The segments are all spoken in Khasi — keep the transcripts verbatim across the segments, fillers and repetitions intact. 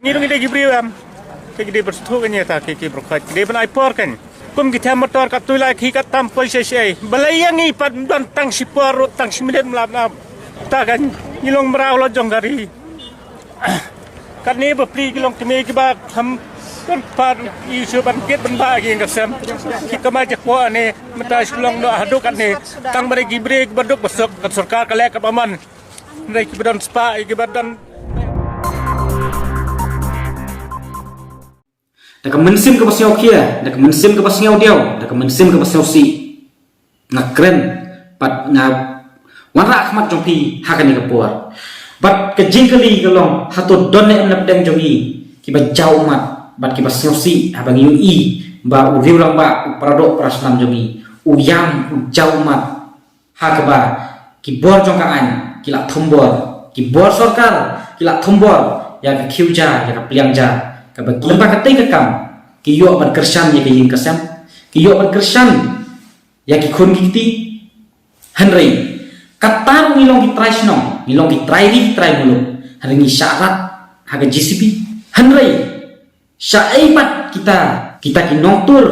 Ngi ruh ngi dei ki briew em. Ki dei ban sngewthuh kane, ta ki, ki briew ki dei ban ai por kan. Kum ki them motor ka tu lai ki ka tam poi sha sha. Balei ïa ngi pat don tang shi por ruh, tang shi minit mlap mlap. Ta kan ngi long mraw la jong gari. Katne ba pli ki long kmie kiba kham don pat ïa shu ban kit ban ba ki ïing ka sem. Ki kamai jakhlia ne mynta shu long noh haduh katne. Tang ba dei ki briew kiba duk ba suk, ka sorkar ka leh kaba man. Hynrei kiba don spah, kiba don. Da ka mynsiem kaba sngewkhia, da ka mynsiem kaba sngewdiaw, da ka mynsiem kaba sngewsih, nga kren bad nga wanrah khmat jong phi ha kane ka por. Bad ka jingkylli ka long, hato don ne em na pdeng jong ngi kiba jaw ummat bad kiba sngewsih haba ngi ïohi ba u riewrangbah, u paradoh parasnam jong ngi, u ïam, u jaw ummat ha kaba ki bor jong ka aiñ ki la thombor, ki bor sorkar ki la thombor ïa ka khiew ja, ïa ka pliang ja, kaba ki lympa katei ka kam ki ïoh ban kyrshan ïa ka ïing ka sem, ki ïoh ban kyrshan ïa ki khun ki kti. Hynrei kata ruh ngi long ki trai shnong, ngi long ki trai ri, ki trai muluk, hynrei ngi shah rat ha ka J C B. Hynrei shaei pat kita, kita ki nongtur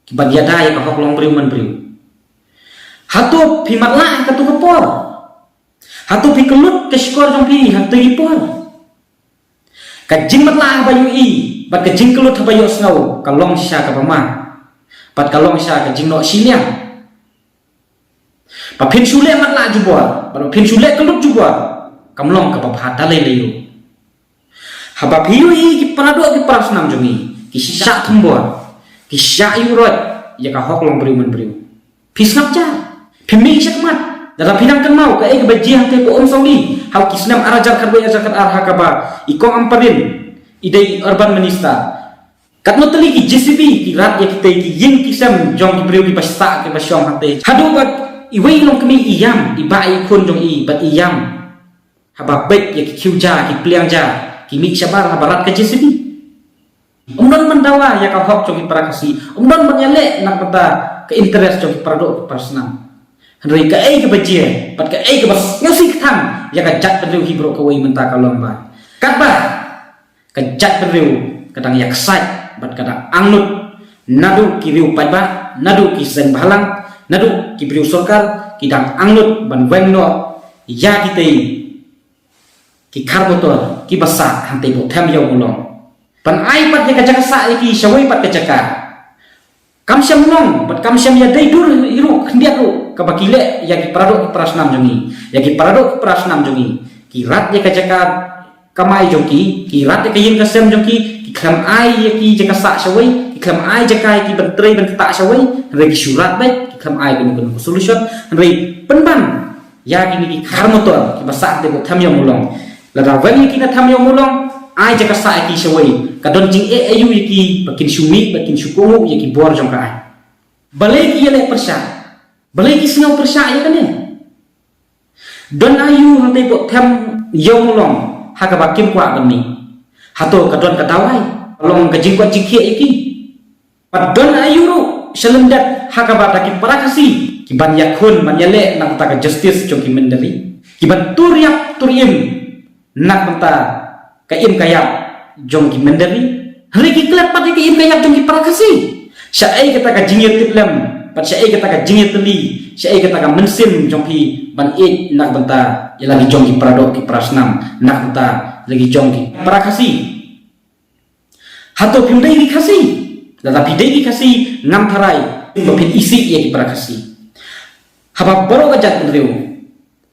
kiban ïada ïa ka hok long briew man briew? Hato phi matlah ha kato ka por? Hato phi kyllut ka shkor jong phi ha kato ka por? Ka jingmatlah haba ïohi bad ka jingkyllut haba ïohsngew ka long shisha kaba ma, bad ka long shisha ka jingnoh shiliang. Ba phin shu leh matlah jubor bad ba phin shu leh kyllut jubor kam long kaba bha da lei lei ruh. Haba phi ïohi ki paradoh ki parasnam jong ngi ki shah thombor, ki shah ïuh roit ïa ka hok long briew man briew, phi sngap jar, phi mih shakhmat. Lada phi nang kynmaw kaei kaba jia hangtei ha Umsawli ha ki snem ar hajar khatwei ar hajar khatar, ha kaba i Kong Ampareen i dei urban minister, katno tylli ki J C B ki rat ïa kitei ki ïing ki sem jong ki briew kiba sah kiba shong hangtei. Haduh ba iwei i longkmie i ïam, i bah ïa i khun jong i bad i ïam. Haba beit ïa ki khiew ja, ki pliang ja, ki mih shabar haba rat ka J C B. Ym don ban dawa ïa ka hok jong ki para Khasi, ym don ban ïaleh na ka bynta ka interest jong ki paradoh ki parasnam. Hynrei kaei kaba jia bad kaei kaba sngewsih kthang ïa ka jaitbynriew hi baroh kawei mynta ka long ba katba ka jaitbynriew ka dang ïaksaid bad ka dang angnud, naduh ki riew paidbah, naduh ki seng bhalang, naduh ki briew sorkar, ki dang angnud ban weng noh ïa kitei ki khar motor kiba sah hangtei bad them ïew mulong, ban ai pat ïa ka jaka sah ïa ki shawei pat ka jaka. Kam shym long bad kam shym ïadei dur hi ruh khyndiat ruh kaba ki leh ïa ki paradoh ki parasnam jong ngi, ïa ki paradoh ki parasnam jong ngi. Ki rat ïa ka jaka kamai jong ki, ki rat ïa ka ïing ka sem jong ki, ki khlem ai ïa ki jaka sah shawei, ki khlem ai jaka ïa ki ban trei ban ktah shawei, hynrei ki shu rat beit, ki khlem ai kano kano ka solution, hynrei pynban ïa kine ki khar motor kiba sah hangtei bad them ïew mulong. Lada weng ïa ki na them ïew mulong, ai jaka sah ïa ki shawei, ka don jingeh aïu ïa ki ba kin shu mih, ba kin shu kohnguh ïa ki bor jong ka aiñ? Balei ki ïaleh pyrshah? Balei ki sngew pyrshah ïa kane? Don aïu hangtei bad them ïew mulong ha kaba kim kwah ban mih? Hato ka don ka dawai, long ka jingkwah jingkhiah ïa ki? Bad don aïu ruh sha lyndet ha kaba da ki para Khasi ki ban ïakhun, ban ïaleh na ka bynta ka justice jong ki mynder ri, ki ban tur ïap tur im na ka bynta ka im ka ïap jong ki mynder ri? Hynrei ki klet pat ïa ka im ka ïap jong ki para Khasi. Shaei kata ka jingïatiplem bad shaei kata ka jingïatylli, shaei kata ka mynsiem jong phi ban ïeit na ka bynta ïa la ki jong ki paradoh ki parasnam, na ka bynta la ki jong ki para Khasi? Hato phim dei ki Khasi? Lada phi dei ki Khasi, ngam tharai ba phin isih ïa ki para Khasi. Haba baroh ka jaitbynriew,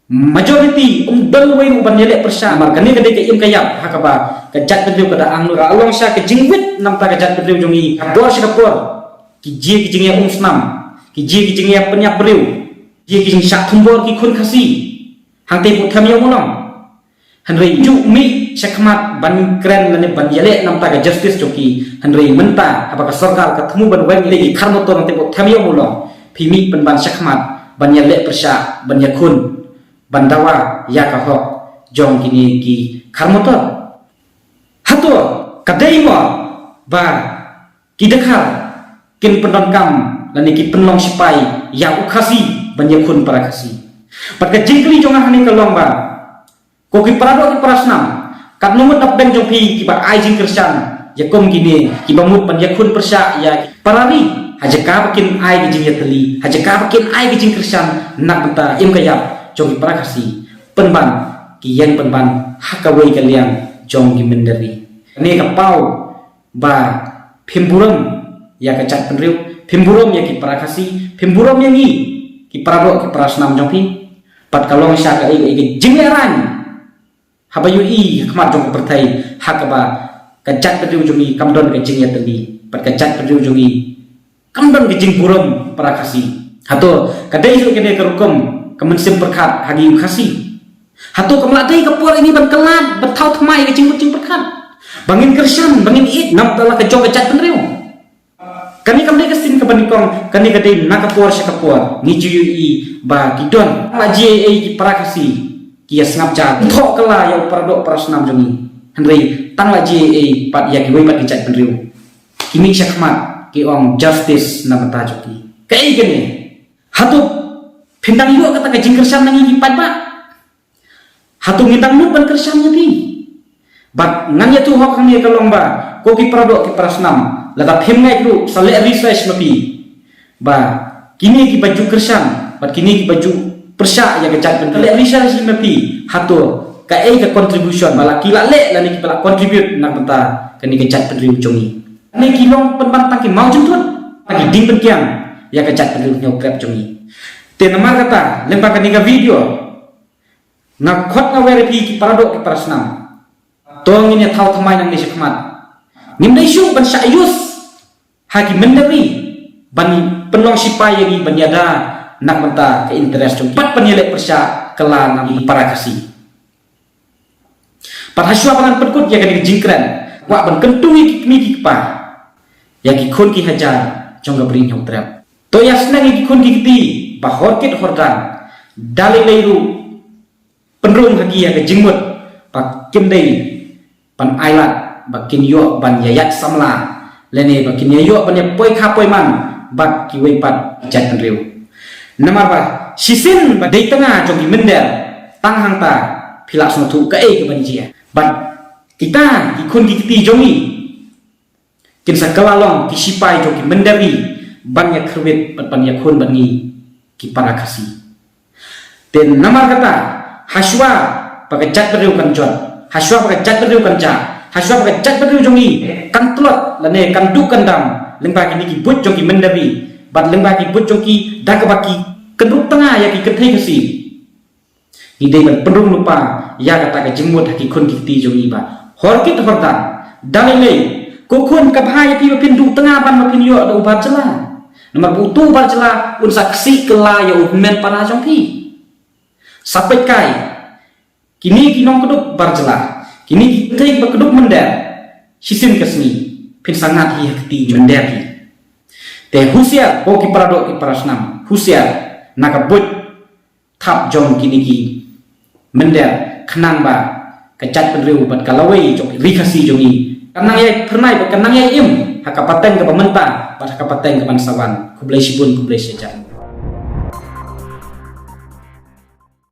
majority, ym don uwei ruh ban ïaleh pyrshah, namar kane ka dei ka im ka ïap ha kaba ka jaitbynriew ka da angnud. Ka long sha ka jingwit na ka bynta ka jaitbynriew jong ngi ha ka por sha ka por. Ki jia ki jingïaumsnam, ki jia ki jingïapynïap briew, ki jia ki jingshah thombor ki khun Khasi hangtei bad them ïew mulong. Hynrei ju mih shakhmat ban kren lane ban ïaleh na ka bynta ka justice jong ki. Hynrei mynta haba ka sorkar ka thmu ban weng ïa ki khar motor hangtei bad them ïew mulong, phi mih pynban shakhmat ban ïaleh pyrshah, ban ïakhun, ban dawa ïa ka hok jong kine ki khar motor. Hato ka dei mo ba ki dkhar kin pyndonkam lane kin pynlong sipai ïa u Khasi ban ïakhun para Khasi? Bad ka jingkylli jong nga hangne ka long ba, ko ki paradoh ki parasnam, Katno ngut na pdeng jong phi kiba ai jingkyrshan ïa kum kine, kiba mut ban ïakhun pyrshah ïa para ri, ha jaka ba kin ai ka jingïatylli, ha jaka ba kin ai ka jingkyrshan na ka bynta im ka ïap jong ki para Khasi, pynban ki ïeng pynban ha kawei ka liang jong ki mynder ri. Kane ka paw ba phim burom ïa ka jaitbynriew, phim burom ïa ki para Khasi, phim burom ïa ngi ki para doh ki para snam jong phi. Bad ka long shisha kaei kaei ka jinglehrain haba ïohi ha khmat jong ka pyrthei ha kaba ka jaitbynriew jong ngi kam don ka jingïatylli, bad ka jaitbynriew jong ngi kam don ka jingburom para Khasi. Hato ka dei shuh kane ka rukom ka mynsiem pyrkhat ha ki u Khasi? Hato kam lah dei ka por ïa ngi ban kylla, ban thaw thymmai ka jingmut jingpyrkhat, ba ngin kyrshan, ba ngin ïeit na ka bynta la ka jong ka jaitbynriew? Kane kam dei ka sien kaba nyngkong, kane ka dei na ka por sha ka por. Ngi ju ïohi ba ki don la jia ei ki para Khasi ki ïa sngap jar, thoh kylla ïa u para doh para snam jong ngi. Hynrei tang la jia ei pat ïa kiwei pat ki jaitbynriew, ki mih sha khmat ki ong justice na ka bynta jong ki. Kaei kane? Hato phin dang ïoh kata ka jingkyrshan na ngi ki paidbah? Hato ngin dang nud ban kyrshan ïa phi? Bad ngan ïathuh hok hangne ka long ba, ko ki para doh ki para snam, lada phim ngeit ruh, sa leh research ma phi ba kine kiba ju kyrshan bad kine kiba ju pyrshah ïa ka jaitbynriew, leh research ma phi, hato kaei ka contribution ba la ki la leh lane kiba la contribute na ka bynta kane ka jaitbynriew jong ngi? Kane ki long pynban tang ki mawjynthut, tang ki diengpynkiang ïa ka jaitbynriew Hynñiewtrep jong ngi. Te namar kata, lyngba kane ka video, nga khot nga wer ïa phi ki para doh ki para snam, to ngin ïa thaw thymmai nangne shakhmat. Ngim dei shuh ban shah use ha ki mynder ri ban pynlong shipai ïa ngi ban ïada na ka bynta ka interest jong ki, bad ban ïaleh pyrshah kylla na ki para Khasi. Bad hashuwa ba ngan pynkut ïa kane ka jingkren, kwah ban kyntu ïa ki kmie ki kpa, ïa ki khun ki hajar jong ka Bri Hynñiewtrep, to ïa sneng ïa ki khun ki kti ba hor kit hor dan, da lei lei ruh pynrung ha ki ïa ka jingmut ba kim dei ban ailad ba kin ïoh ban ïa ïaid samla, lane ba kin ïa ïoh ban ïa poi kha poi man bad kiwei pat ki jaitbynriew. Namar ba shisien ba dei tnga jong ki mynder, tang hangta phi lah sngewthuh kaei kaban jia. Bad kita ki khun ki kti jong ngi kin sa kylla long ki shipai jong ki mynder ri ban ïa kyrwit bad ban ïa khun bad ngi ki para Khasi. Te namar kata, hashuwa ba ka jaitbynriew kan jot, hashuwa ba ka jaitbynriew kan jah, hashuwa ba ka jaitbynriew jong ngi kan tlot lane kan duh kan dam lyngba kine ki buit jong ki mynder ri bad lyngba ki buit jong ki, da kaba ki kynrup tnga ïa ki kynthei Khasi, ngi dei ban pynrung lypa ïa kata ka jingmut ha ki khun ki kti jong ngi ba hor kit hor dan, da lei lei, ko khun, ka bha ïa phi ba phin duh tnga ban ba phin ïoh da u bar jylla. Namar ba uto u bar jylla un sa ksih kylla ïa u hynmen para jong phi. Sa peit kai, kine ki nongkdup bar jylla, kine ki kynthei ba kdup mynder, shisien ka sngi phin sa ngat hi ha kti mynder hi. Te husiar, ko ki para doh ki para snam, husiar na ka buit thap jong kine ki mynder, khnang ba ka jaitbynriew bad ka lawei jong ri Khasi jong ngi kan nang ïai phyrnai bad kan nang ïai im ha ka pateng kaba mynta bad ha ka pateng kaban sa wan. Khublei shibun, khublei shihajar.